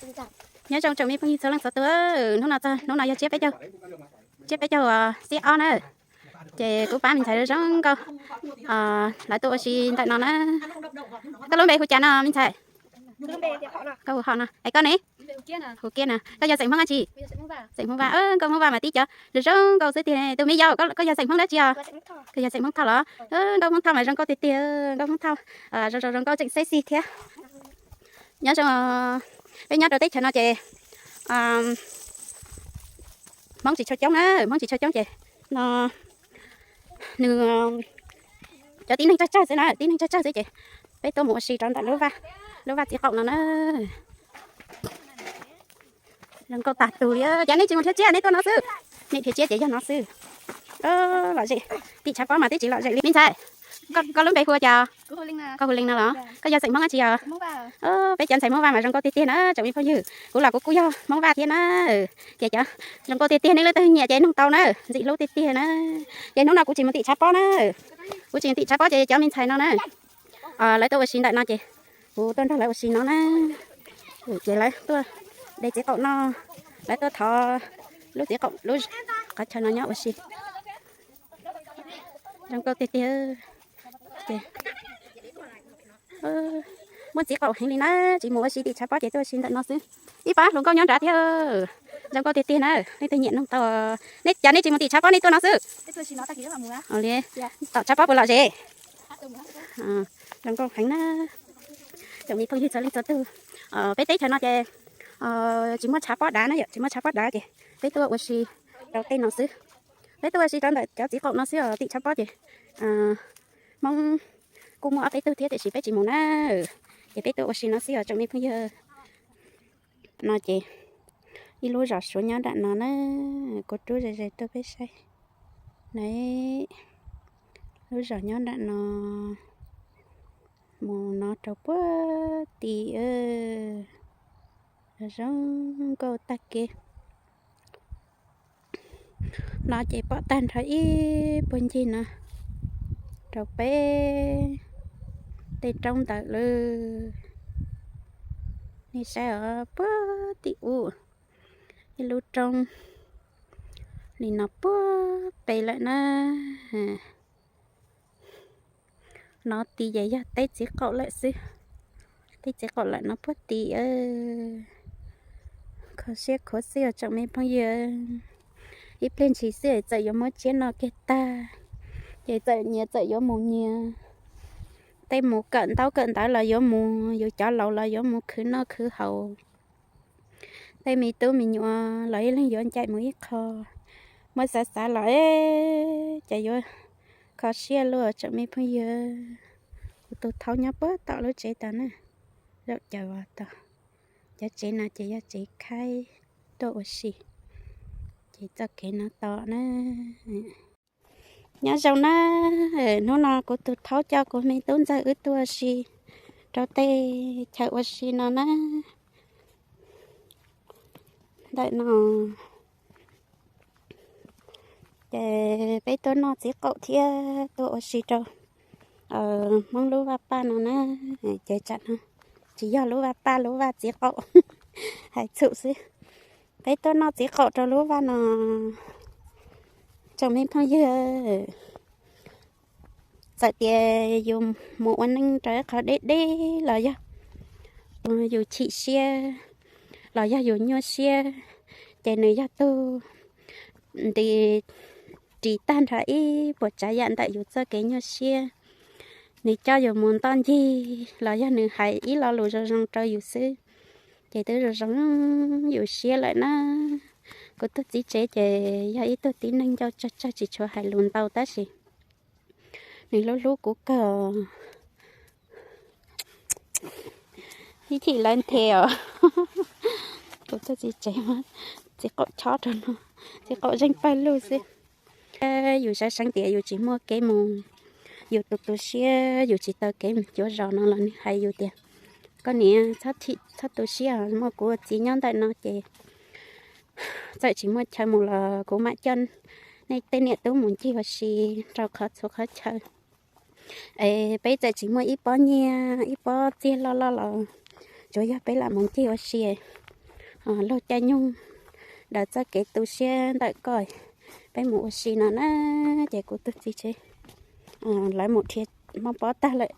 Nyob zoo tsoom me phooj ywg txhua leej txhua tus, hnub no txog hnub no yog tsiab peb caug, tsiab peb caug xiab ob na. Ces kuv pab me ntxhais zoo nkauj lawv tuaj ua si ntawm no na. Koj lub npe hu cas no me ntxhais? Koj hu Hom no es koj ne? Hu Kiab na. Koj yog xeem Hmoob dab tsi? Xeem Hmoob Vaj. Nkauj Hmoob Vaj mas tib cov zoo zoo nkauj xwb tiag. Tus me yau koj yog xeem Hmoob dab tsi os? Koj yog xeem Hmoob Thoj los? Nkauj Hmoob Thoj mas zoo nkauj tiag tiag, nkauj Hmoob Thoj zoo zoo zoo nkauj tseem sexy thiab. Nyob zoo, peb nyob rau teb chaws no ces Hmoob tsis tshua coob na, Hmoob tsis tshua coob ces no nws cov tib neeg tsawg tsawg xwb na, tib neeg tsawg tsawg xwb ces peb tuaj mus ua si rau ntawm lub vaj, lub vaj txiv qaum no na. Zoo nkauj tag tus li, cas nej tsis mus dhia tsiab nej tuaj no xwb? Nej dhia tsiab ces yog no xwb. Lom zem, tim tshav pob mas twb tsis lom zem li me ntxhais. Koj lub npe hu ua cas? Koj hu Leej no los? Koj yog xeem Hmoob dab tsi os? Peb cov ntxhais Hmoob Vaj mas zoo nkauj tiag tiag na tsoom me phooj ywg. Kuv los kuv kuj yog Hmoob Vaj thiab na. Ces cov zoo nkauj tiag tiag nej leej twg nyiam ces nug tau na, ntxim hlub tiag tiag na. Ces hnub no kuv tsis mus tim tshav pob na, kuv tsis mus tim tshav pob ces cov me ntxhais no na, lawv tuaj ua si ntawm no ces kuv tuaj nrog lawv ua si no na. Ces lawv tuaj de txiv qaum no, lawv tuaj thov lub txiv qaum lub qhov chaw no nyob ua si. Zoo nkauj tiag tiag. Muaj txiv qaum heev li na, tsis mus ua si tim tshav pob ces tuaj ua si ntawm no xwb. Ib pab hluas nkauj nyob nrad thiab. Zoo nkauj tiag tiag na, leej twg nyiam nug tau. Nej cas nej tsis mus tim tshav pob nej tuaj no xwb? Tom tshav pob puas lom zem? Zoo nkauj heev na. Tsoom me phooj ywg txhua leej txhua tug, peb teb chaws no ces tsis muaj tshav pob dav na yom, tsis muaj tshav pob dav ces peb tuaj ua si rau tej no xwb. Peb tuaj ua si rau ntawm cov txiv qaum no xwb os, tim tshav pob ces Hmoob kuj muaj ob peb tug thiab tiam sis peb tsis mus na. Ces peb tuaj ua si no xwb os tsoom me phooj ywg. No ces ib lub zos Suav nyob nram no na, kuv rub ze ze tuaj peb saib. Na, lub zos nyob nram no, mus no rau puag tim zoo nkauj tag kev. No ces pom tag nrho ib puag ncig no rau peb tej roob ntawm lawm. Nej saib os, puag tim ub ib lub roob li no puag pem lawm na. No tid ces yog teb txiv qaum lawm xwb. Teb txiv qaum lawm no puag tid. Kho siab khuav xwb os tsoom me phooj ywg. Ib pliag ntshis xwb txawm yuav muab tsiab noj kiag tag, ces txawm nyias txawm yuav mus nyias. Tej mus kawm ntaub kawm ntawv los yuav mus, yus cov laus los yuav mus khwv noj khwv haus. Tej me tub me nyuam los ib leeg yuav ncaim mus ib qho. Muab xav xav los ces yuav kho siab luaj tsoom me phooj ywg. Kuv tus thaub nyob puag tom lub tsev tod na, zaum caws tod. Cov tsev no ces yog tsev khaib tuaj ua si, ces txoj kev no tom na. Nyob zoo na, hnub no kuv tus thaub coj kuv me tub ntxawg wb tuaj ua si rau tej chaw ua si no na. Ntawm no ces peb tuaj noj txiv qaum thiab tuaj ua si rau Hmoob lub vaj paj no na. Ces tsam no tsis yog lub vaj paj, lub vaj txiv qaum, hais txhum xwb. Peb tuaj noj txiv qaum rau lub vaj no, tsoom me phooj ywg. Txawm tias yus mus ua neej rau ib qho deb deb los yog yus chim siab, los yog yus nyuaj siab, ces nws yog tug nti ris tag nrho ib puas tsav yam ntawm yus txoj kev nyuaj siab. Nws coj yus mus ntoj ncig los yog nws hais ib lo lus zoo zoo rau yus xwb, ces twb zoo zoo yus siab lawm na. Kuv tug txiv tsev ces yog ib tug tib neeg ncauj tsawg tsawg tsis tshua hais lus ntau tab sis nws hlub hlub kuv kawg. Ib chim lawv nthe os. Kuv tug txiv tsev, txiv qaum chob rau no, txiv qaum zeeg pawg lug xwb. Yus saib seev tias yus tsis muaj kev mus, yus tu tu siab yus tsis tau kev mus cuav zos no los nws hais yus tias, koj niam, txhob tu siab, muaj kuv ua txiv nyob ntawm no ces txawm tsis muaj chaw mus los kuv mam coj nej tej niam tub mus ncig ua si rau qhov txhua qhov chaw. Es peb txawm tsis muaj ib pob nyiaj ib pob txiaj loj loj los tsuav yog peb lam mus ncig ua si. Laug Caj Nyoog daws txoj kev tu siab ntawm koj, peb mus ua si no na. Ces kuv tus txiv tsev lawv mus dhia Hmoob Pob tag lawm,